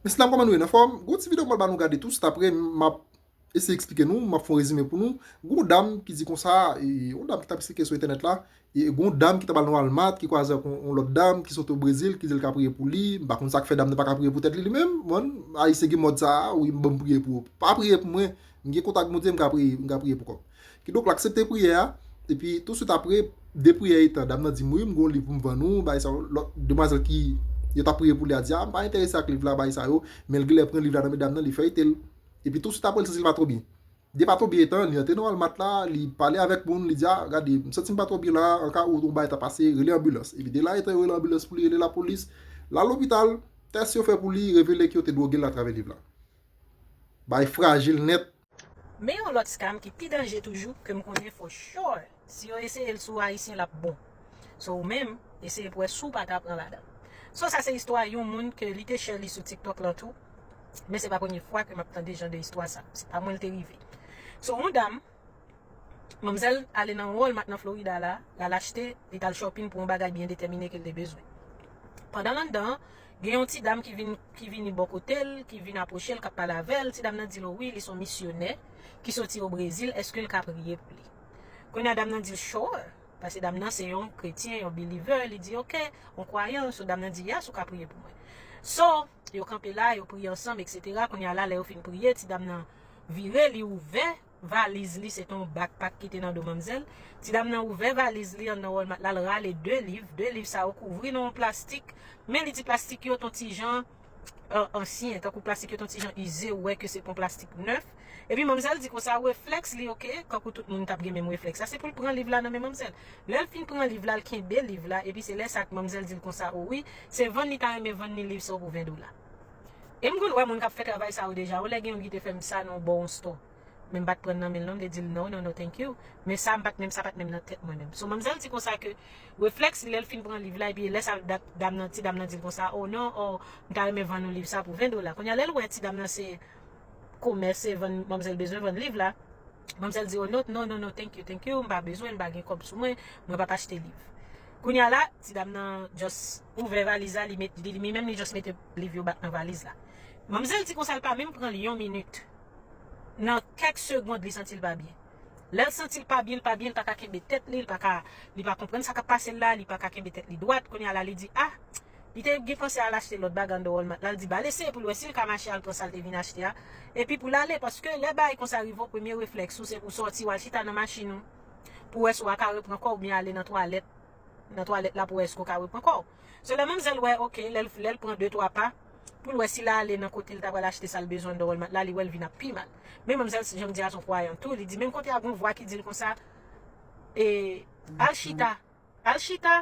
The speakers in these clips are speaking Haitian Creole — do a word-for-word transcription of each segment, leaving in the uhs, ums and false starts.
Mesye dam, kòman nou ye? Nan fòm? Gon ti videyo m pral ba nou gade tou, sit apre m ap eseye eksplike nou, m ap fè yon rezime pou nou. Gon dam ki di konsa, e, yon dam ki t ap eksplike sou entènèt la, e gon dam ki t ap al nan Walmart, ki kwaze ak yon, yon lòt dam ki soti o Brezil, ki di l ka priye pou li. M pa konn sa k fè dam nan pa ka priye pou tèt li, li menm. Mwen, Ayisyen gen mòd sa a, wi, m ban m priye pou ou. Pa priye pou mwen, m gen kontak Bondye, m ka priye, m ka priye pou kòm. Kidonk, l aksepte priyè a, epi touswit apre, de priyè etan, dam nan di m, wi, m gon liv pou m vann ou, bagay sa yo, lòt demwazèl ki yo t ap priye pou li a di, a, m pa enterese ak liv la, bagay sa yo, men l genlè pran liv la nan men dam nan, li fèyte l. Epi touswit apre, l santi l pa twò byen. De pa twò byen etan, li antre nan Walmart la, li pale avèk moun, li di, a, gade, m santi m pa twò byen la, an ka ou yon bagay ta pase, rele anbilans. Epi de la etan, yo rele anbilans pou li, rele lapolis, l al lopital, tès yo fè pou li, revele ke yo te dwoge l atravè liv la. Bagay frajil nèt. Men yon lòt scam ki pi danje toujou ke m konnen for sure si yo eseye l sou Ayisyen l ap bon. So ou menm, eseye pou wè si w pa ta pran ladan l. So sa se istwa yon moun ke li te share li sou TikTok lan tou. Men se pa premye fwa ke m ap tande jan de istwa sa. Se pa mwen l te rive. So yon dam, manmzèl ale nan Walmart nan Florida la, l al achte, li t al shopping pou yon bagay byen detèmine ke l te bezwen. Pandan l anndan an, gen yon ti dam ki vin ki vini bò kote l, ki vin apwoche l, k ap pale avè l. Ti dam nan di l, o wi, li se yon misyonè ki soti o Brezil, èske l ka priye pou li? Kounye a dam nan di l, sure, paske dam nan se yon kretyen, yon believer, li di, ok, yon kwayan, so dam nan di, yes, ou ka priye pou mwen. So, yo kanpe la, yo priye ansanm, etsetera. Kounye a la, lè yo fin priye, ti dam nan vire, li ouvè valiz li, se te yon backpack ki te nan do manmzèl. Ti dam nan ouvè valiz li anndan Walmart la, l rale de liv. De liv sa yo kouvri nan yon plastik, men li di plastik yo t on ti jan ansyen, tankou plastik yo t on ti jan ize, ou wè ke se pa yon plastik nèf. Epi manmzèl di konsa, reflèks li, ok, kankou tout moun t ap gen menm reflèks la, se pou l pran liv la nan men manmzèl. Lè l fin pran liv la, l kenbe liv la, epi se lè sa ke manmzèl di l konsa, o wi, se vann li ta renmen vann li liv sa yo pou ven dola. E m konn wè moun k ap fè travay sa yo deja, yon lè gen youn ki te fè m sa nan yon bò yon store. Men m pa t pran nan men l non, m te di l no, no, no, thank you. Men sa m pa t menm, sa pa t menm nan tèt mwen menm. So manmzèl di konsa ke reflèks li, lè l fin pran liv la, epi lè sa dam nan, ti dam nan di l konsa, oh non, oh, m ta renmen vann ou liv sa pou ven dola. Kounye a lè l wè ti dam nan se komès, se vann, manmzèl bezwen vann liv la. Manmzèl di, oh no, no, no, no, thank you, thank you, m pa bezwen, m pa gen kòb sou mwen, mwen p ap achte liv. Kounye a la, ti dam nan just ouvè valiz la, li met, li, li menm li just mete liv yo back nan valiz la. Manmzèl di konsa l pa menm pran l yon minit. Nan kèk segond, li santi l pa byen. Lè l santi l pa byen, l pa byen, l pa ka kenbe tèt li, l pa ka, li pa konprann sa k ap pase l la, li pa ka kenbe tèt li dwat. Kounye a la, li di, ah, li te gen panse al achte lòt bagay anndan Walmart la, l di, ba l eseye pou l wè si l ka mache al pran sa l te vin achte a. Epi pou l ale, paske lè bagay konsa rive w, premye reflèks ou, se pou w sòti, w al chita nan machin ou, pou w wè si w a ka repran kò w oubyen ale nan twalèt. Nan twalèt la pou wè èske w ka repran kò w. So lè manmzèl wè, ok, lè l, lè l pran de twa pa, pou l wè si l ale nan kote l ta pral achte sa l bezwen anndan Walmart la, li wè l vin ap pi mal. Men manmzèl, jan m di a, se yon kwayan tou, li di menm kote a gon vwa ki di l konsa, e, al chita, al chita,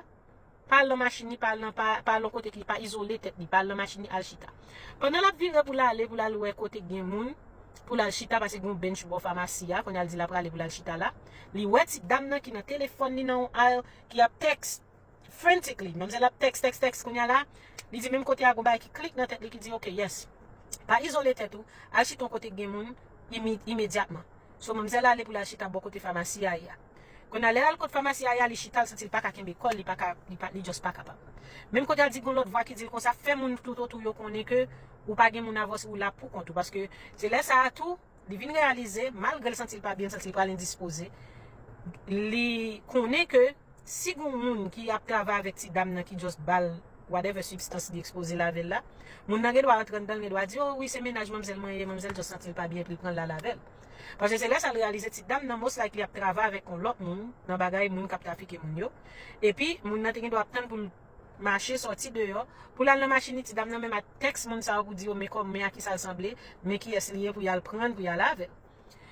pa al nan machin li, pa al nan, pa, pa al nan kote ki, pa izole tèt li, pa al nan machin li, al chita. Pandan l ap vire pou l ale, pou l al wè kote k gen moun, pou l al chita, paske gon bench bò famasi a, kounye a l di l ap prale pou l al chita la, li wè ti dam nan ki nan telefòn li nan yon aisle, ki ap tèks frantically. Manmzèl ap tèks, tèks, tèks, kounye a la, li di menm kote a gon bagay ki klik nan tèt li ki di, ok, yes. Pa izole tèt ou, al chita yon kote k gen moun imi-, imedyatman. So, manmzèl ale pou l al chita bò kote famasi a ye a. Kounye a, lè l al kot famasi a ye a, li chita, l santi l pa ka kenbe kò l, li pa ka, li pa, li just pa kapab. Menm kote a, l di gon lòt vwa ki di l konsa, fè moun tout otou yo konnen ke ou pa gen moun avè w, ou la pou kont ou. Paske se lè sa a tou, li vin reyalize, malgre l santi l pa byen, l santi l pral endispoze, li konnen ke si gon moun ki ap travay avèk ti dam nan ki just ba l whatever sibstans li ekspoze l avè l la, moun nan gen dwa rantre anndan l, gen dwa di, o wi, se mennaj manmzèl mwen ye, manmzèl just santi l pa byen, epi l pran l al avè l. Paske se lè sa l reyalize ti dam nan most likely ap travay avèk yon lòt moun nan bagay moun k ap trafike moun yo. Epi moun nan te gen dwa ap tann pou l mache sòti deyò, pou l al nan machin li, ti dam nan menm ap tèks moun sa yo pou di yo men kòman, men a kisa l sanble, men kiyès li ye pou y al pran l, pou y al avè l.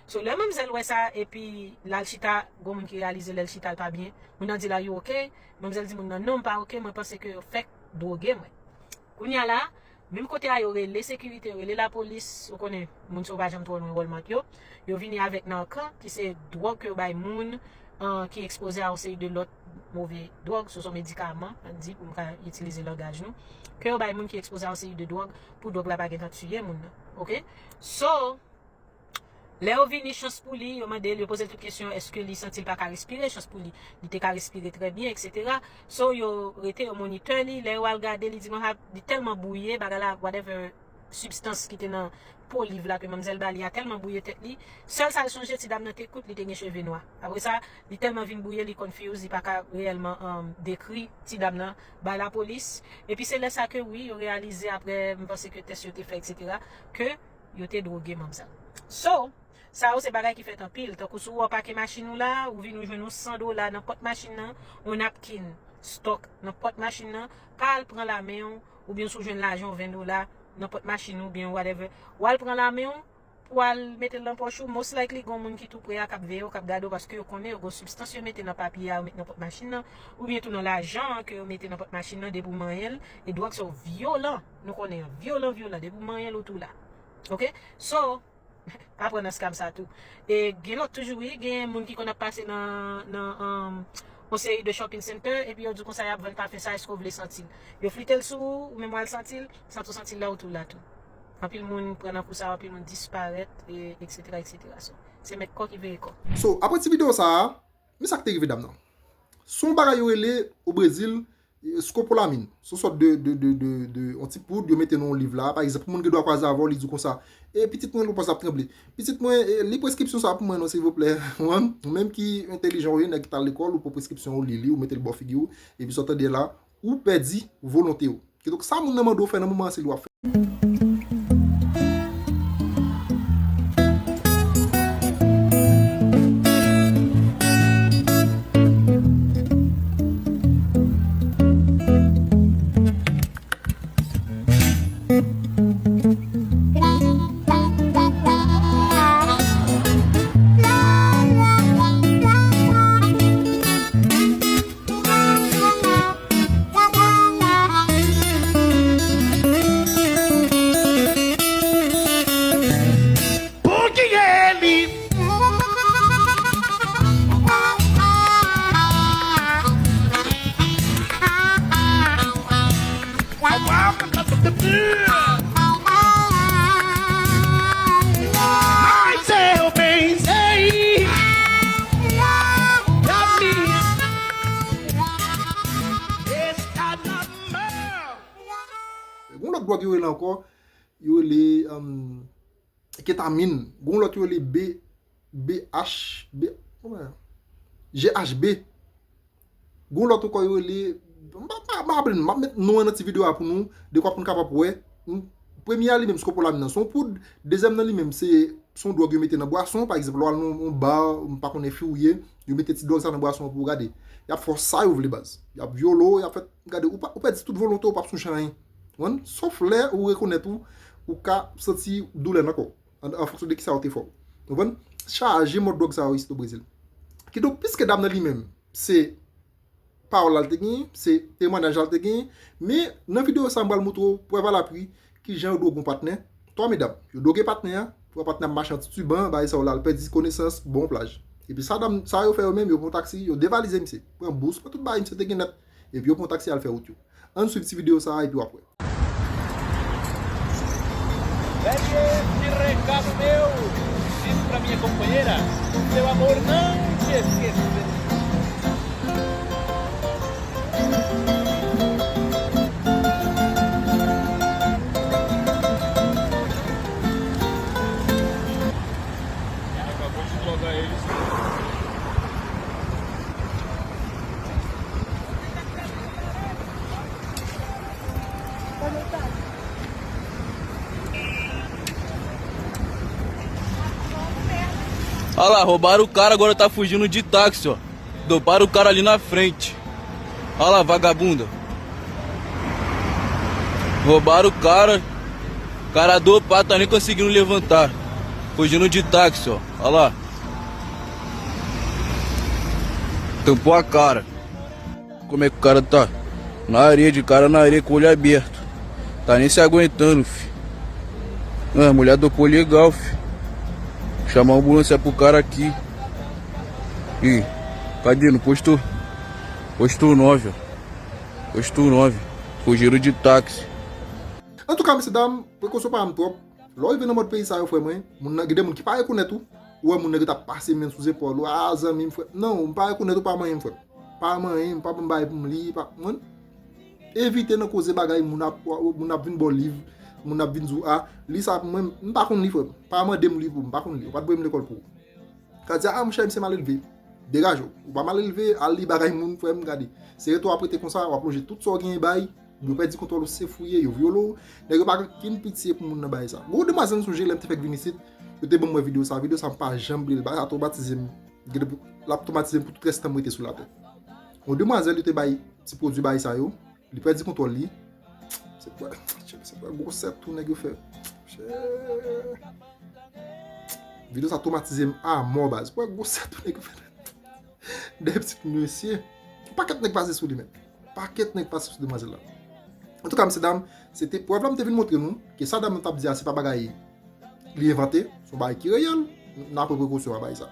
So, lè manmzèl wè sa, epi l al chita, gon moun ki reyalize lè l chita l pa byen, moun nan di l, are you ok? Manmzèl di moun nan, non, m pa ok, mwen panse ke yo fèk dwoge mwen. Kounye a la, menm kote a yo rele sekirite, yo rele lapolis, ou konnen, moun sa yo pa janm twò lwen Walmart yo, yo vini avèk Narcan, ki se dwòg ke yo bay moun, an, ki ekspoze a yon seri de lòt move dwòg, se yon medikaman, ann di, pou m ka itilize langaj nou, ke yo bay moun ki ekspoze a yon seri de dwòg, pou dwòg la pa gentan tiye moun nan, ok? So, lè yo vini, chans pou li, yo mande l, yo poze l tout kesyon, èske li santi l pa ka respire, chans pou li, li te ka respire trè byen, etsetera. So, yo rete, yo monitor li, lè yo al gade, li di konsa, li tèlman bwouye, bagay la, whatever, sibstans ki te nan po liv la ke manmzèl ba li a tèlman bwouye tèt li. Sèl sa l sonje, ti dam nan te kout, li te gen cheve nwa. Apre sa, li tèlman vin bwouye, li confuse, li pa ka reyèlman, um, dekri ti dam nan bay lapolis. Epi se lè sa ke wi, yo reyalize apre, m panse ke tès yo te fè, et cetera, ke yo te dwoge manmzèl. So, sa yo se bagay ki fèt anpil. Tankou si w wè w pake machin ou la, ou vin ou jwenn yon san dola nan pòt machin nan, yon napkin stòk nan pòt machin nan, pa al pran la men w, oubyen si w jwenn lajan w ven dola nan pòt machin ou, oubyen whatever, w al pran la men w pou w al mete l nan pòch ou, most likely gen yon moun ki tou pre a k ap veye w, k ap gade w, paske yo konnen yo gen yon sibstans yo mete nan papye a, yo mete nan pòt machin nan, oubyen tou nan lajan an ke yo mete nan pòt machin nan, depi w manyen l, e dwòg sa yo vyolan, nou konnen yo vyolan, vyolan, depi w manyen l, ou tou la. Oke? So, pa pran nan scam sa tou. E gen lòt toujou, wi, gen moun ki konn ap pase nan, nan, um, yon seri de shopping center, epi yo di w konsa y ap vann pafen sa, èske w vle santi l? Yo flite l sou ou, ou menm w al santi l, santi w santi l la, ou tou la tou. Anpil moun pran nan kou sa, anpil moun disparèt, e, et cetera, et cetera. So, se mèt kò ki veye kò. So, apre ti videyo sa a, men sa k te rive dam nan. Se yon bagay yo rele, o Brezil, e, scopolamine. Se yon sòt de, de, de, de, de, yon ti poud yo mete nan yon liv la. Pa egzanp, yon moun gen dwa kwaze avè w, li di w konsa, "E, pitit mwen, li panse l ap tranble. Pitit mwen, e, li preskripsyon sa pou mwen non, silvouplè." Ou menm ki entèlijan ou ye, nèg ki t al lekòl, ou pran preskripsyon ou, li li, ou mete l bò figi w, epi sa w tande la, ou pèdi volonte w. Kidonk, sa moun nan mande w fè nan moman an, se li w ap fè. Pou ki ye li? Myself ain't safe. Got me. Got me. Gon lòt dwòg yo rele ankò, yo rele, um, ketamin. Gon lòt yo rele B, B H, B, kòman? G H B. Gon lòt ankò yo rele, m pa, m pa, m pa raple m, m ap met non an nan ti videyo a pou nou, dekwa pou n kapab wè. M, premye a li menm, scopolamine nan, se yon poud. Dezyèm nan li menm, se, se yon dwòg yo mete nan bwason. Pa egzanp, lè w al nan yon ba, m pa konnen fi w ye, yo mete ti dwòg sa nan bwason an pou w gade. Y ap fè w sa yo vle baz. Y ap vyole w, y ap fè, gade, ou pa, ou pèdi tout volonte w, ou p ap sonje anyen. Ou konprann? Sòf lè ou rekonèt ou, ou ka santi doulè nan kò w. An, an fonksyon de kisa yo te fè w. Ou konprann? Chaje mòd dwòg sa yo isit o Brezil. Kidonk, piske dam nan li menm, se pawòl la l te genyen, se temwayaj la l te genyen, men nan videyo sa a, m pral montre w prèv alapwi kijan yo dwoge yon patnè. Twa medam, yo dwoge patnè a, twa patnè ap mache an titiban, bagay sa yo la, l pèdi konesans, bon plaj. Epi sa dam, sa yo fè yo menm, yo pran taksi, yo devalize misye, pran bous, pran tout bagay misye te gen nèt, epi yo pran taksi al fè wout yo. Ann swiv ti videyo sa a epi w ap wè. Velho de recado meu, diz pra minha companheira, seu amor não te esqueceu. Acabou de jogar eles. Olha lá, roubaram o cara, agora tá fugindo de táxi, ó. Doparam o cara ali na frente. Olha lá, vagabunda. Roubaram o cara. O cara dopado, tá nem conseguindo levantar. Fugindo de táxi, ó. Olha lá. Tampou a cara. Como é que o cara tá? Na areia, de cara na areia, com o olho aberto. Tá nem se aguentando, fi. Ah, a mulher dopou legal, fi. Chamar a ambulância pro cara aqui. Ih, cadê? No posto, posto nove, ó. Posto nove. Fugiram de táxi. Antouka, mesye dam, prekosyon pa m twòp. Lè w rive nan mòd peyi sa yo, frè mwen, moun nan, gen de moun ki pa rekonèt ou. Ou wè moun nan gentan ap pase men l sou zepòl ou, "A, zanmi m, frè." Non, m pa rekonèt ou, pa manyen m, frè. Pa manyen m, pa ban m bagay pou m li, pa, ou konprann? Evite nan koze bagay moun ap, moun ap vin ba w liv, Moun ap vin di w, a, li sa pou mwen, m pa konn li, frè m. Pa mande m li pou m, m pa konn li. Ou pa t voye m lekòl pou ou. Ka di, a, monchè, misye malelve. Degaje w. Ou pa malelve, al li bagay moun, frè m, gade. Se rete w ap rete konsa, w ap lonje tout sa w genyen bay, yo pèdi kontwòl ou, se fouye, yo vyole w. Nèg yo pa gen okenn pitye pou moun nan bagay sa. Gwo demwazèl, m sonje, lè m te fèk vin isit, yo te ban m wè videyo sa. Videyo sa, m pa janm bliye l. Bagay sa twomatize m. Gade pou, l ap twomatize m pou tout rès tan m rete sou latè. Yon demwazèl, yo te bay ti pwodui bagay sa yo. Li pèdi kontwòl li. Se kwè, se kwè gwosè tou nèg yo fè. Chè. Videyo sa twomatize m a mò, baz. Kwè gwosè tou nèg yo fè. De pitit mesye. Pakèt nèg pase sou li, men. Pakèt nèg pase sou demwazèl la. Antouka, mesye dam, se te prèv la m te vin montre nou ke sa dam nan t ap di a, se pa bagay li envante, se yon bagay ki reyèl. N a pran prekosyon a bagay sa.